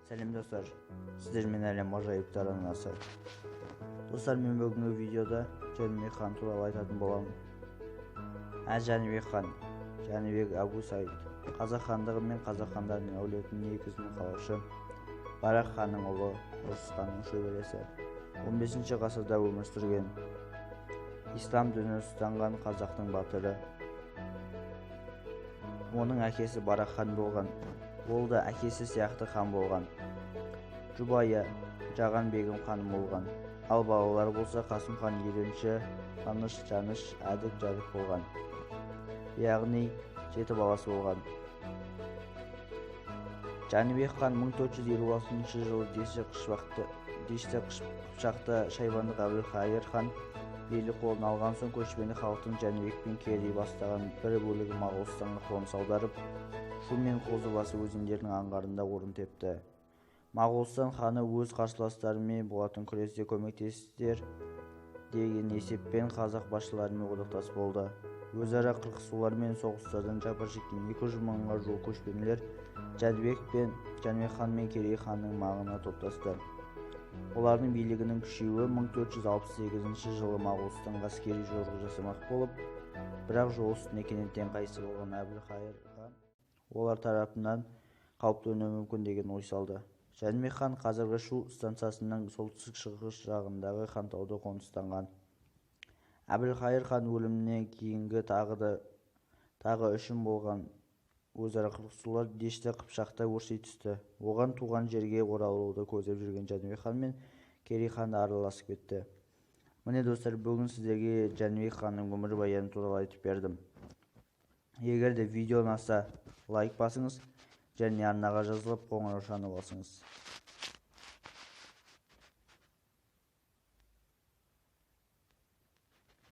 Сәлем, достар! Сіздермен Әлем ғажайыптар арнасы. Достар, мен бүгінгі видеода Жәнібек хан туралы айтатын боламын. Жәнібек хан, Жәнібек Әбу Саид, Қазақ хандығы мен қазақ хандарының әулетінің негізін қалаушы, Барақ ханның ұлы, Ұрыс ханның шөбересі. 15 ғасырда өмір сүрген, ислам дінін ұстанған қазақтың батыры. Оның әкесі Барақ хан болған. Ол да әкесі сияқты хан болған. Жұбайы Жаған бегім ханым болған. Ал балалары болса, Қасым хан, Еленші, Қаныш, Жаныш, Әдік, Жәдік болған. Яғни жеті баласы болған. Жәнібек хан 1456 жылы Дешті Қыпшақта шайбандық Әбілхайыр хан билік қолына алған соң, көшпенді халықтың Жәнібек пен Керей бастаған бір бөлігі Моғолстанға қоныс аударып, Шу мен Қозыбасы өзендерінің аңғарында орын тепті. Моғолстан ханы өз қарсыластарымен болатын күресте көмектесер деген есеппен қазақ басшыларымен одақтас болды. Өзара қырқысулар мен соғыстардан жапа шеккен 200 мыңға жуық көшпенділер Жәнібек хан мен Керей ханның маңына топтасты. Олардың билігінің күшеюі 1468 жылы Моғолстанға әскери жорық жасамақ болып, бірақ жол үстінде кенеттен қайтыс болған Әбілхайыр хан олар тарапынан қауіп төнуі мүмкін деген ой салды. Жәнібек хан қазіргі Шу станциясының солтүстік шығыс жағындағы Хантауда қоныстанған. Әбілхайыр хан өлімінен кейінгі тағы үшін болған өзара қырқысулар Дешті Қыпшақта өрши түсті. Оған туған жерге оралуды көздеп жүрген Жәнібек хан мен Керей хан да араласып кетті. Міне, достар, бүгін сіздерге Жәнібек ханның өмірбаяны туралы айтып бердім. Егер де видео ұнаса, лайк басыңыз және арнаға жазылып, қоңыраушаны басыңыз.